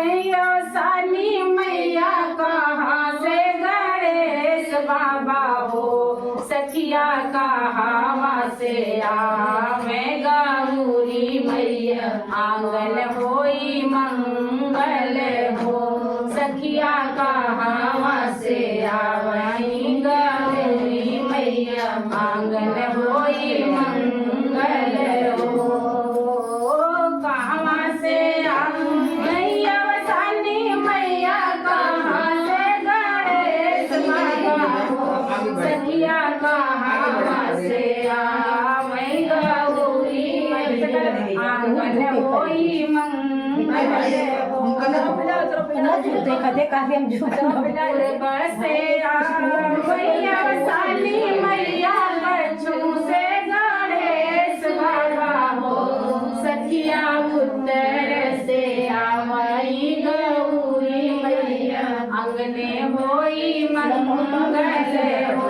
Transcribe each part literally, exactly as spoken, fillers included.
अवसानी मैया कहाँ से गणेश बाबा हो, सखिया कहाँ से आवे गौरी मैया, आंगन होई मंगल हो। सखिया कहाँ से आवे गौरी मैया, आंगन होई मंगल हो। कहाँ से आवे अवसानी मैया, कहाँ से गणेश बाबा हो। सखिया कहाँ से आवे गौरी मैया, आंगन होई मंगल हो। देखा, देखा, हम झूठ पूर्व से आवे अवसानी मैया, पश्चिम से गणेश बाबा हो। सखिया उत्तर से आवे गौरी मैया, आंगने होई मंगल हो।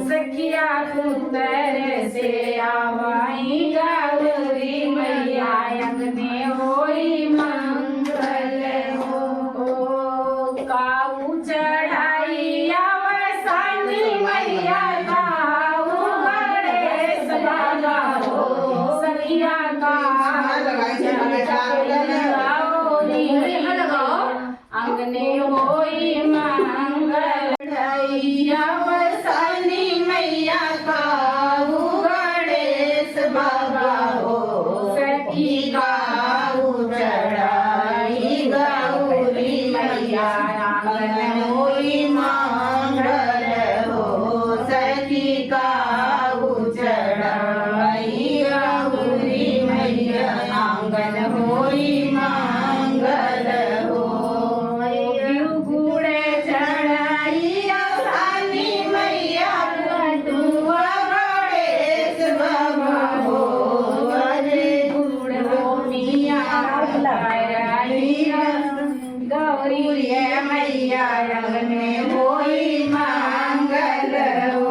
सखिया उत्तर से आवे गौरी मैया, आंगने होई मंगल हो। काऊ चढ़ाई अवसानी मैया, काऊ गणेश बाबा हो। सखिया काऊ चढ़ाई आंगने होई मंगल। अवसानी मैया काऊ गणेश बाबा हो। सखी काऊ चढ़ाई गौरी मैया, आंगन होई मंगल हो। सखी काऊ चढ़ाई गौरी मैया, आंगन होई मंगल हो। घिउ गुड़ चढ़ाई अवसानी मैया, लड्डुआ गणेश बाबा हो। अरे गुड़ मिया चढ़ाई गौरी मैया, आंगने होई मंगल हो।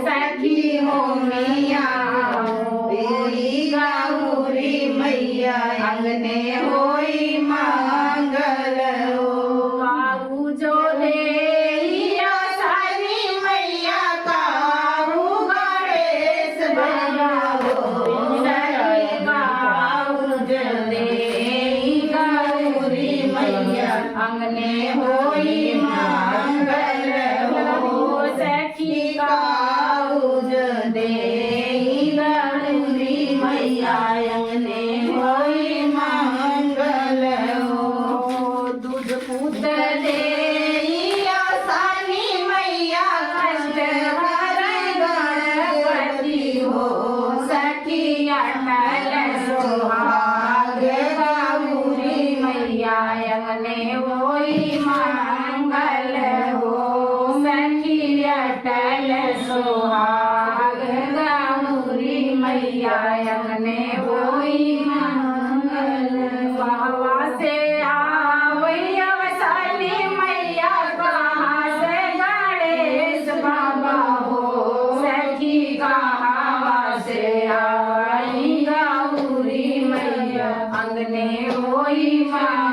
सखी हो मिया होई गौरी मैया, आंगने होई मंगल हो। काऊ जो देई अवसानी मैया, काऊ गणेश बाबा हो। सखी काऊ जो देई गौरी मैया, आंगने होई मंगल हो। सखी काऊ जो देई गौरी मैया, आंगने होई मंगल हो। दूध पूत देई अवसानी मैया, कष्ट हर गणपति हो। सखी अटल सुहाग गौरी मैया, आंगने होई मंगल हो। सखी अटल सुहाग गौरी मैया, आंगने होई मंगल। कहवा से आवई अवसानी मैया, कहाँ से गणेश बाबा हो। सखी कहवा से आवई गौरी मैया, आंगने होई मंगल।